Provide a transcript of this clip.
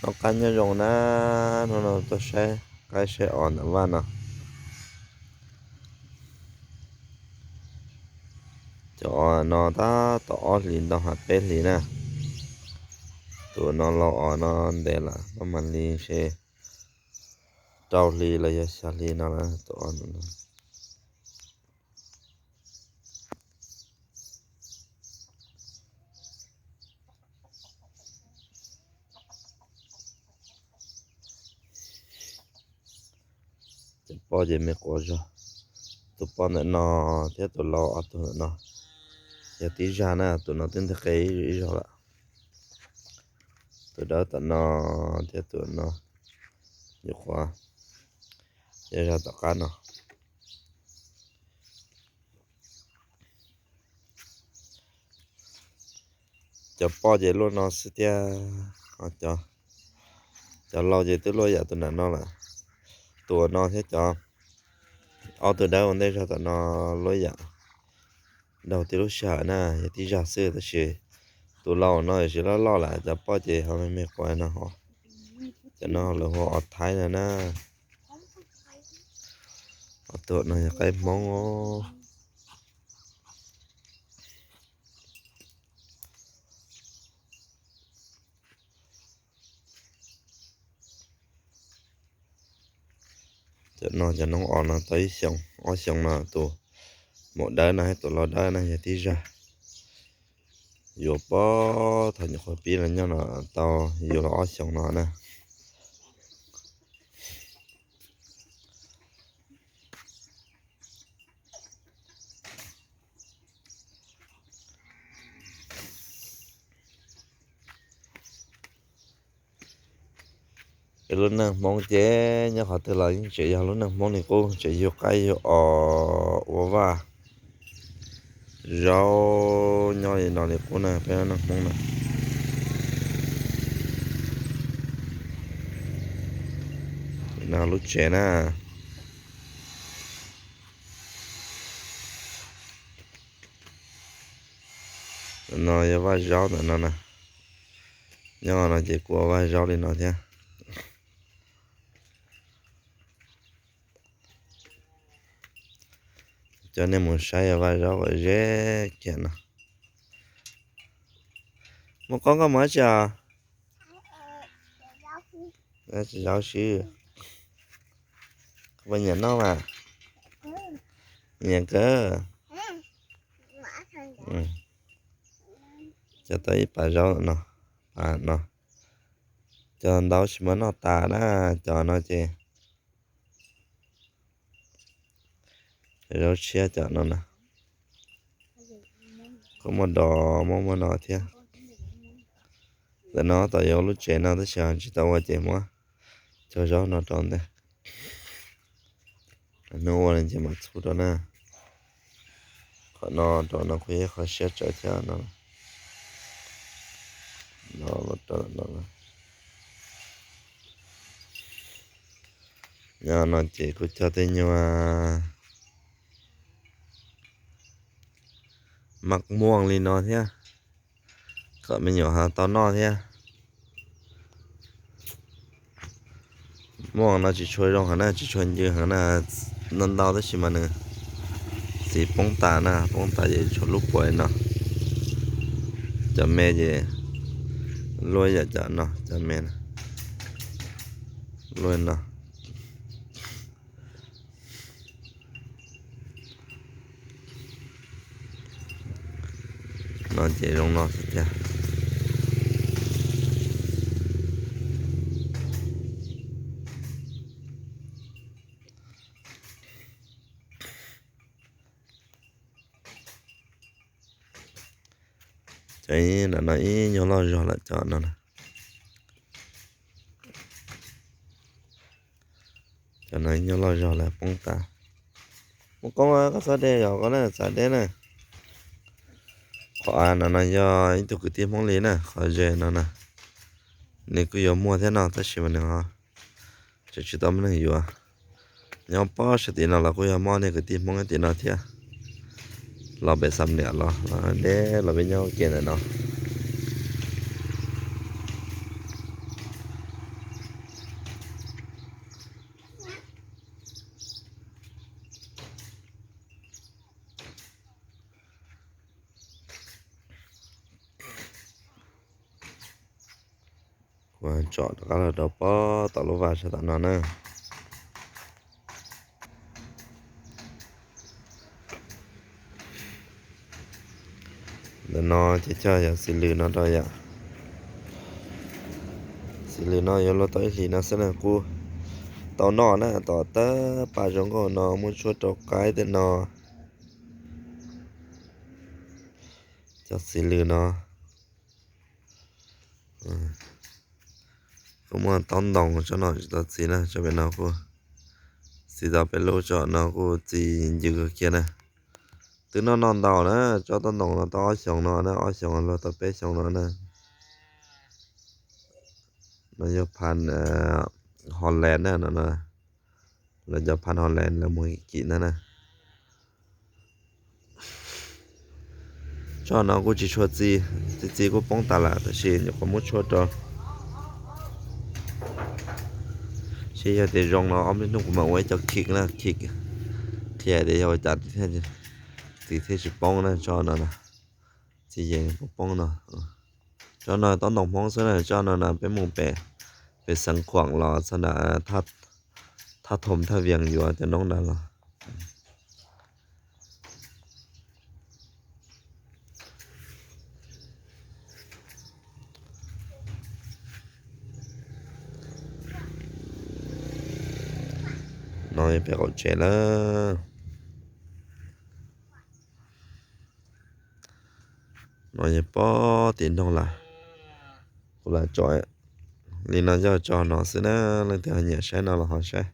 Noj qab nyob zoo na, hnub no tuaj saib qaib saib os ntawm vaj no. Cov os no tab tom ob hlis ntau hab peb hlis na. Tus no laus os no ntev lawm, maj mam li ntshe rau hli los yog xya hli no lawm tus os no. Cov poj ces me quav zog, tus poj ntawm no thiab tus laus ob tug ntawm no yog tib zag na, tus no twb nteg qe ib zaug lawm. Tus dawb tom no thiab tus no nyuam qhuav yog zag tom qab no. Cov poj ces luaj no xwb thiab, cov laus ces twb luaj yam tus nram no lawm. Tus no thiab cov ob tug dawb ua ntej zog tom no luaj yam daug tib lub sij hawm na, yog tib zag xwb tab sis tus laus no tsis loj loj lawm, cov poj ces ho me me quav no ho. Cov no lawv hu os Thaib no na. Ob tug no yog qaib Hmoob. Cov no cov noob os no tau ib xyoos ob xyoos no, tus maum dawb no thiab tus laus dawb no yog tib zag. Yuav puag thaum nyuam qhuav pib los nyob no tau yuav los ob xyoos no na. Peb lub neej Hmoob ces nyob qhov twg los yeej tseem yog lub neej Hmoob li qub, tseem yug qaib yug os ua vaj zaub nyob li no li qub na, peb lub neej Hmoob na. No lub tsev na. No yog vaj zaub ntawm no na. Nyob no ces kuj ua vaj zaub li no thiab. Coj nej mus saib yog vaj zaub kom ze kiag no. Muaj qoob koj mus dab tsi os? Zaub sib. Koj puas nyiam noj mas? Nyiam kawg. Cog tau ib pas zaub no, pas no. Cog ntau tsis muaj noj tas na, cov no ces zaub tshiab cov no na. Kuj muaj dos muaj muaj no thiab. Ntawm no tau yuav lub tsev no tab sis tsis tau ua ces muab cog zaub no rau ntej. Hnub ua ces mam txhub rau na. Qhov no rau no kuj yog qhov siab tsawv thiab no. Nyob no ces kuj cog tej nyuag maj muaj li no thiab, kom me nyuam ho tau noj thiab. Muaj no tsis tshua zoo heev na, tsis tshua ncw heev na, ntau ntau tab sis mas nws txiv poob tas na, poob tas ces tshuav lub puas li no. Cov me ces luaj yam cov no, cov me luaj li no. No ces zoo no xwb tiag. Cov no ib nyuag loj zog lawm cov no. Cov no ib nyuag loj zog lawm poob tas. Muaj koob koj txhob de zog koj na, txav deb na. Qhov av no no yog ib tug kwv tij Hmoob li na, qhov ze no na. Nws kuj yuav muag thiab no tab sis mas nws ho tseem tsis tau muaj neeg yuav. Nyob pob sab tim no los kuj yog muaj nej kwv tij Hmoob tim no thiab. Los pem Xam Niam los deb los peb nyob ua ke ntawm no. Tsom rov qab los rau pob tom lub vaj sab tom no na. Ntawm no ces cog yog xis lws no rau yom. Xis lws no yuav luag tau ib hlis no xwb na, kuj tau noj na, tom tab paj zoo nkauj no muab tshuab rau qaib tej no. Cov xis lws no kuj muaj taub ntoos, tsob no tsis tau txi na, tsob pem no kuj txi tau peb lub, tsob no kuj txi ncw kawg kiag na. Twb noj noj ntau na, tsob taub ntoos no tau ob xyoos no na, ob xyoos los tau peb xyoos no na. No yog phas Holland na no, lawv cov phas Holland lawv mus kim ntag na. Tsob no kuj tsis tshua txi, txi txi kuj poob tas lawm tab sis nyuam qhuav muab tshuab rau. Seb yog tias zoo no ob peb hnub kuv mam ua ib co khik na, khik qhia tias yog ua cas txi thiaj tsis poob na, tsob no na. Txi yees poob poob no. Tsob no taub ntoos Hmoob xwb na, tsob no na peb mus pem, pem Xeev Khuam los txog nram Thaj Thoom Thaj Vias yuav cov noob ntawd los. No yog peb qaum tsev lawm. No yog pob tim noog lawm. Kuv lam tso li no coj tso no xwb na, leej twg ho nyiam saib no los ho saib.